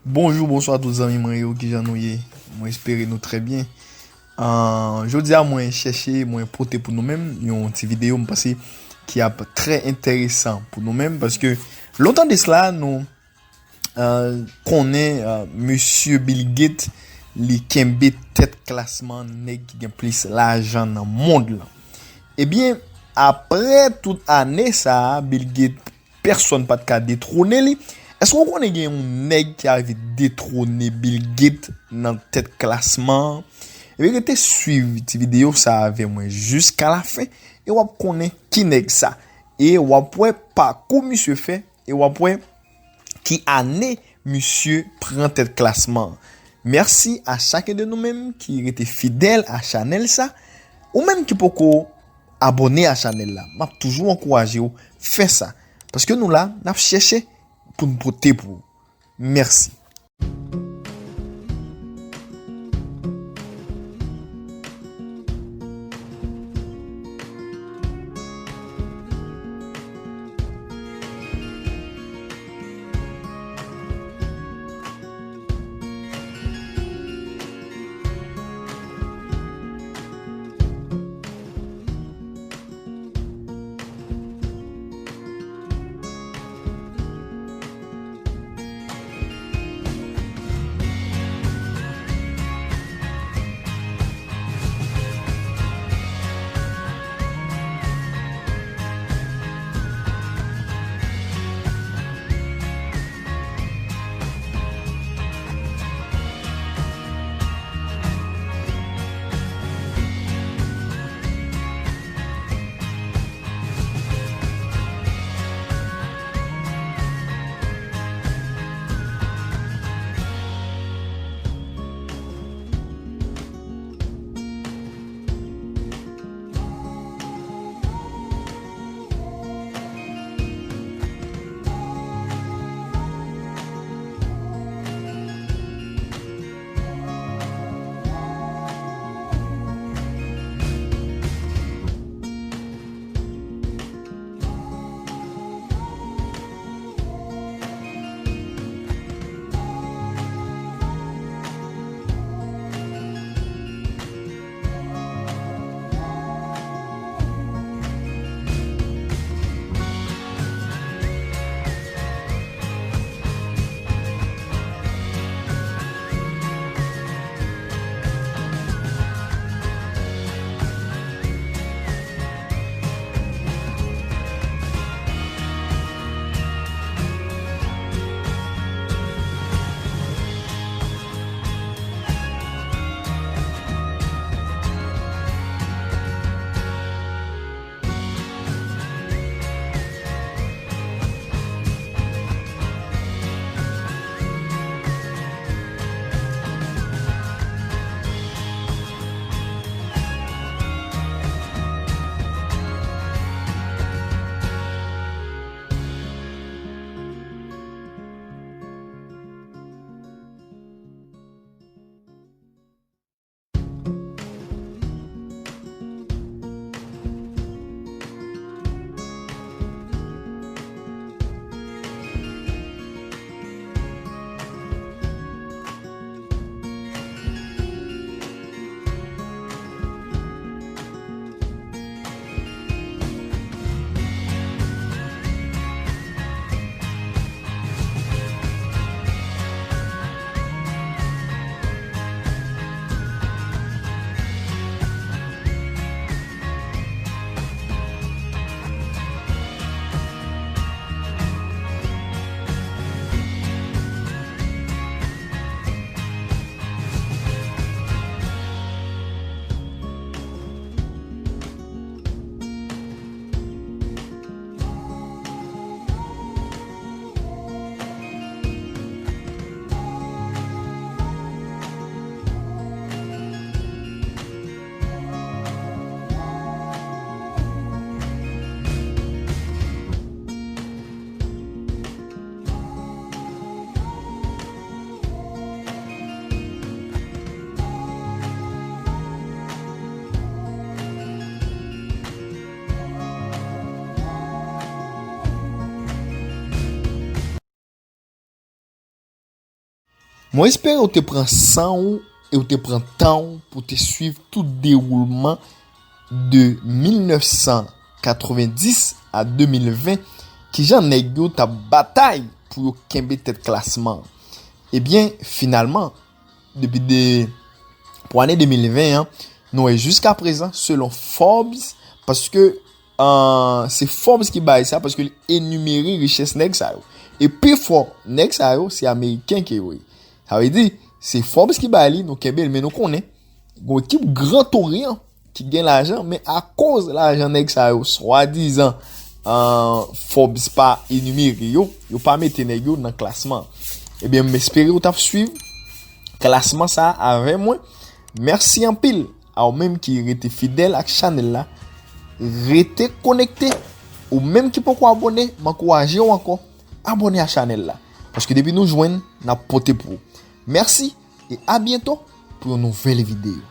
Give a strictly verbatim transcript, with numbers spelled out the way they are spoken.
Bonjou, bonswa tout zanmi mwen yo, kijan nou ye? Mwen espere nou trè byen. Ah, jodi a mwen chèche, mwen pote pou nou menm yon ti videyo m panse ki ap trè enteresan pou nou menm, paske lontan de sla nou ah, konnen ah, mesye Bill Gates li kenbe tèt klasman nèg ki gen plis lajan nan mond lan. Ebyen, apre tout ane sa a, Bill Gates pèsonn pa t ka detwone li. Èske w konnen gen yon nèg ki arive detwone Bill Gates nan tèt klasman an? Ebyen, rete swiv ti videyo sa avè mwen jiska lafen e w ap konnen ki nèg sa. E w ap wè pakou misye fè e w ap wè ki ane misye pran tèt klasman an. Mèsi a chaken de nou menm ki rete fidèl a chanèl sa. Ou menm ki poko abòne a chanèl la, m ap toujou ankouraje w fè sa. Paske nou la, n ap chèche pou n pote pou ou. Mèsi. Mwen espere ou te pran san ou e ou te pran tan ou pou te swiv tout dewoulman de mil nèf san katrevenndis a de mil ven, kijan nèg yo t ap batay pou yo kenbe tèt klasman. Ebyen, finalman, depi de, pou ane de mil ven an, nou wè jiska prezan, selon Forbes, paske, euh, se Forbes ki bay sa, paske li enimere richès nèg sa yo. E pi fò nèg sa yo, se ameriken ke yo ye. Sa vle di, se Forbes ki bay li, nou kenbe l, men nou konnen, gon ekip Gran Toryan ki gen lajan, men akoz lajan nèg sa yo, swadizan, euh, Forbes pa enimere yo, yo pa mete nèg yo nan klasman. Ebyen, m espere ou t ap swiv klasman sa a avè mwen. Mèsi anpil a ou menm ki rete fidèl ak chanèl la. Rete konekte. Ou menm ki poko abòne, m ankouraje w ankò, abòne a chanèl la. Paske depi nou jwenn, n ap pote pou ou. Mèsi e a byento pou yon nouvèl videyo.